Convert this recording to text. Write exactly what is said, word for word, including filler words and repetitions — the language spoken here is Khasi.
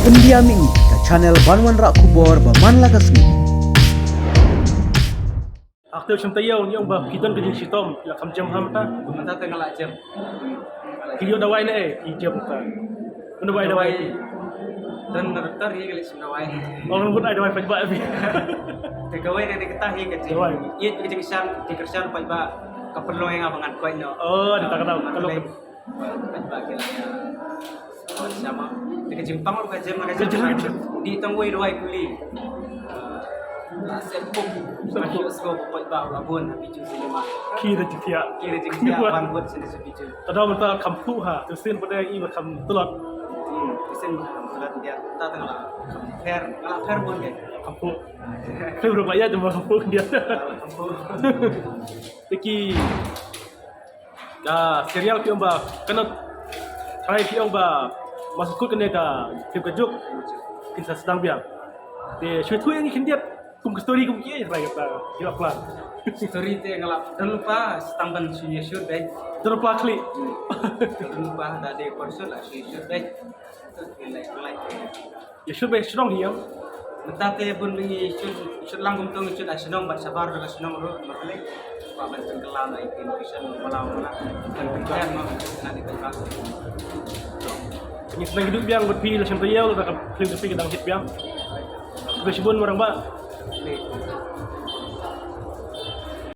India Mih, ka channel ban wanrah khubor ba man la ka sngi. Ak te shim taïew ngi ong ba phi don ka jingshitom, la kham jem ha mynta. Mynta te nga la jem. Ki ïoh dawai ne eh, ki jem ta. Dawai, dawai. Don doktor hi ka leh shim dawai. Ong ngut ai dawai paidbah phi. Te kawei ne kata hi ka jing. Dawai. Ïeit ka jingshan, jingkyrshan paidbah. Ka pynlong ïa nga ba ngan koit noh. Oh, da kata ka lok. Paidbah ki la ïa. Sama. Te ka jingpang ka jem, ka jem. Ka jem, ka jem. Dei tang wei dawai kuli. La sep pum. Sep pum. Sngewbha paidbah la bun ha Bijou Cinema. Ki da jingthiah. Ki da jingthiah ban bud sini sa Bijou. Tadau mynta kham phuh ha, tu sin pada i ba kham tlot. Hmm, tu sin kham tlot dia. Ta tang la kham pher, la pher bun ke. Kham phuh. Kham ruh ba ïa jong ba kham phuh dia. Kham phuh. Te ki, ah, serial phi ong ba, kane, trai phi ong ba, ma shu kut kane ka clip ka juk, kin sa sdang biang. Te shu ïathuh ïa ngi khyndiat, kum ka story kum ki, eh, trai kata, ki la plan. Story te nga la don lypa, sa tang ban shu ïa shoot beit. Don lypa khlieh. Don lypa, da dei por shoot la shu ïa shoot beit. Ïa shoot beit shnong hi ïa. Mynta te bun ngi shoot, shoot lang kumto ngi shoot ha shnong bad shabar da ka shnong ruh, marlei. Ba ban pynkylla na i location, mala mala. Ban pynkylla ma na di pynkylla. Ngi sdang hi duh biang bad phi la shim taïew da ka film ka phi ka dang hit biang. Khublei shibun marang ba. Khublei.